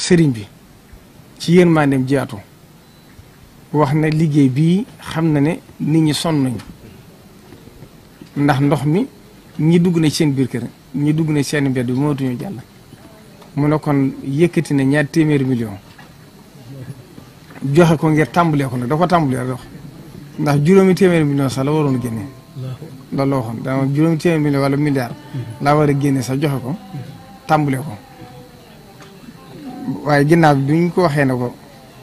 sëriñ bi ci yërmandeem jaatu wax na liggéey bii xam na ne nit ñi sonn nañu ndax ndox mi ñi dugg na seen biir kër ñi dugg na seen mbedd bi mootuñu jàll mu ne kon yëkkati na ñaar téeméeri million joxe ko ngir tàmbalee ko nag da ko tàmbalee rek wax ndax juróomi téeméeri million sax la waroon génne loolu la waxoon dama juróomi téeméeri million wala milliard laa war a génne sax joxe ko tàmbalee ko waaye ginnaaw bi ñu ko waxee ne ko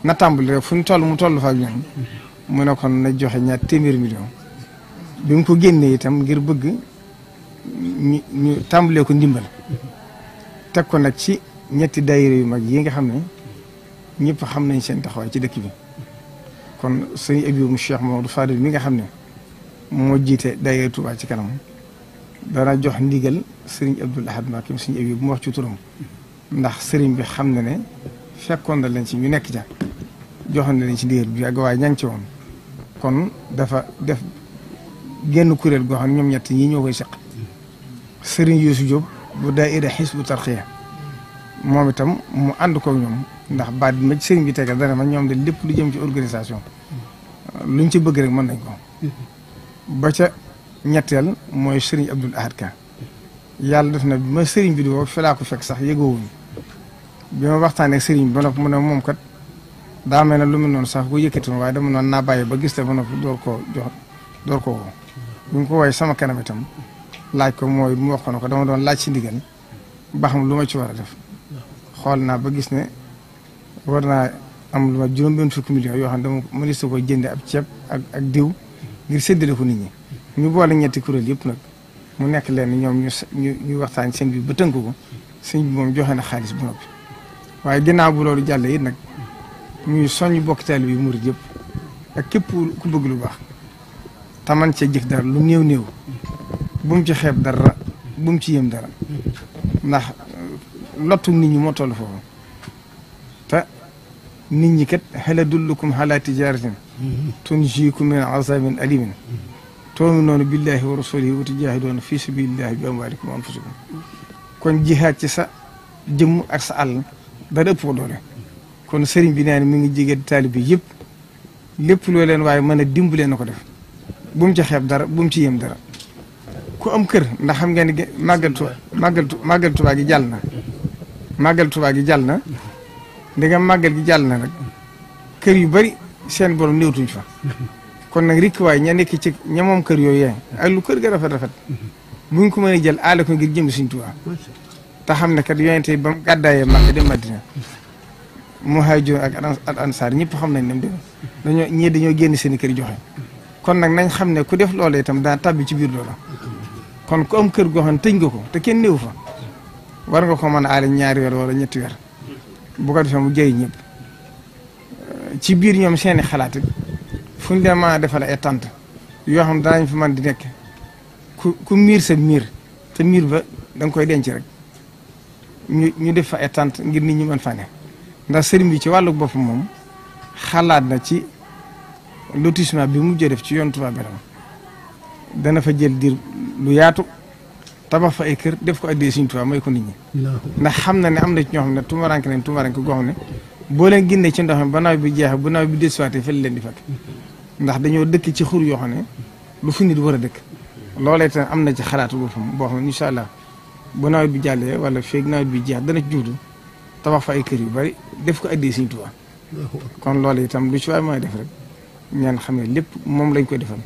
na tàmbali rek fu ñu toll mu toll fa ak ñoom mu ne kon na joxe ñaar téeméeri million bi mu ko génnee itam ngir bëgg ñu tàmbalee ko ndimbal teg ko nag ci ñetti daayira yu mag yi nga xam ne ñëpp xam nañ seen taxawaay ci dëkk bi kon sëñ Abibu mu Cheikh Mamadou Fadil mi nga xam ne moo jiite daayira Touba ci kanam dana jox ndigal sëriñ Abdoul Ahad Mbacké sëñ Abibu bu mu wax ci turam ndax sëriñ bi xam na ne fekkoon na leen ci ñu nekk ca joxoon na leen ci ndigal bi yàgg waaye ña ngi ci woon kon dafa def génn kuréel goo xam ne ñoom ñett ñi ñoo koy seq sëriñ Youssou Diop bu daayira Hizbu Tarqiya moom itam mu ànd koog ñoom ndax baat bi ma ci sëriñ bi tegal dana ma ñoom de lépp lu jëm ci organisation luñ ci bëgg rek mën nañ ko ba ca ñetteel mooy sëriñ Abdoul Ahad Ka yàlla def na bi ma sëriñ bi di woo fi laa ko fekk sax yëgoowuñu bi ma waxtaanee sëriñ bi ba noppi mu ne moom kat daa mel ne lu mu noonu sax bu yëkkati waaye dama noonu naa bàyyi ba gis te ba noppi door koo woo bu ñu ko woowee sama kanam itam laaj ko mooy mu wax ko dama doon laaj ci ndigal ba xam lu ma ci war a def xool naa ba gis ne war naa am lu ma juróom-benn fukki millions yoo xam ne dama mënees ko jënde ab ceeb ak diw ngir séddale ko nit ñi ñu boole ñetti kuréel yëpp nag mu nekk leen ñoom ñu waxtaan seen bi ba tënk ko sëñ bi moom joxe na xaalis bu noppi waaye ginnaaw bu loolu jàll it nag ñuy soññ bokk taalibe bi murid yëpp ak képp ku bëgg lu baax taman cee jëf dara lu néew bu mu ci xeeb dara bu mu ci yëm dara ndax lottu nit ñi moo toll foofu te nit ñi kat hal adullukum ala tijaratin tunjiikum min azabin alimin tu'minuuna billahi wa rasulihi wa tujaahiduuna fi sabilillahi bi amwaalikum wa anfusikum kon jihaad ci sa jëmm ak sa àll dara ëpp ko doole kon sëriñ bi nee na mi ngi jege taalibe yëpp lépp loo leen waaye mën a dimbalee na ko def bu mu ci xeeb dara bu mu ci yëm dara ku am kër ndax xam ngeen ne màggal Tuubaa gi jàll na màggal Tuubaa gi jàll na ndegam màggal gi jàll na nag kër yu bari seen borom néewtuñ fa kon nag rikk waaye ña nekk ci ña moom kër yooyu yee ak lu kër ga rafet buñ ko mën a jël aale ko ngir jëm Sëriñ Tuubaa te xam ne kat yonente ba mu gàddaayee Makka dem Madina muhaajiroon ak ansaar ñëpp xam nañ ne dañoo génn seen i kër joxe kon nag nañ xam ne ku def loola itam daa tàbbi ci biir loola kon ku am kër goo xam ne tëj nga ko te kenn néew fa war nga ko mën a aale 2 weer wala 3 weer bu ko defee mu jëriñ ñëpp ci biir ñoom seeni xalaat it fu ñu leen mën a defal ay tànt yoo xam ne danañ fa mën di nekk ku miir sa miir te miir ba da nga koy denc rek ñu def fa ay tànt ngir nit ñi mën fa ne ndax sëriñ bi ci wàllu boppam moom xalaat na ci lotissement bi mujj def ci yoon Touba Belel dana fa jël diir lu yaatu tabax fa ay kër def ko addee Sëriñ Tuubaa may ko nit ñi ndax xam na ne am na ci ñoo xam ne tumaranke goo xam ne boo leen génnee ci ndox mi ba nawet bi jeexee bu nawet bi desuwaatee fële leen di fekk ndax dañoo dëkk ci xur yoo xam ne lu fu nit war a dëkk loolee itam am na ci xalaatu boppam boo xam ne incha allah bu nawet bi jàllee wala feeg nawet bi jeex dana ci juutu tabax fa ay kër yu bari def ko addee Sëriñ Tuubaa kon loolu itam lu ci waay mooy def rek ñaan xam ne lépp moom lañ koy defal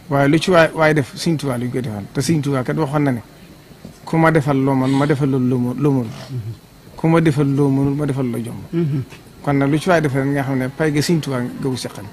waaye lu ci waay def Sëriñ Tuubaa lañ koy defal te Sëriñ Tuubaa kat waxoon na ne ku ma defal loo mën ma defal loolu loo mënul ku ma defal loo mënul ma defal loo jomb kon nag lu ci waay defal nga xam ne pay ga Sëriñ Tuubaa nga wu seqal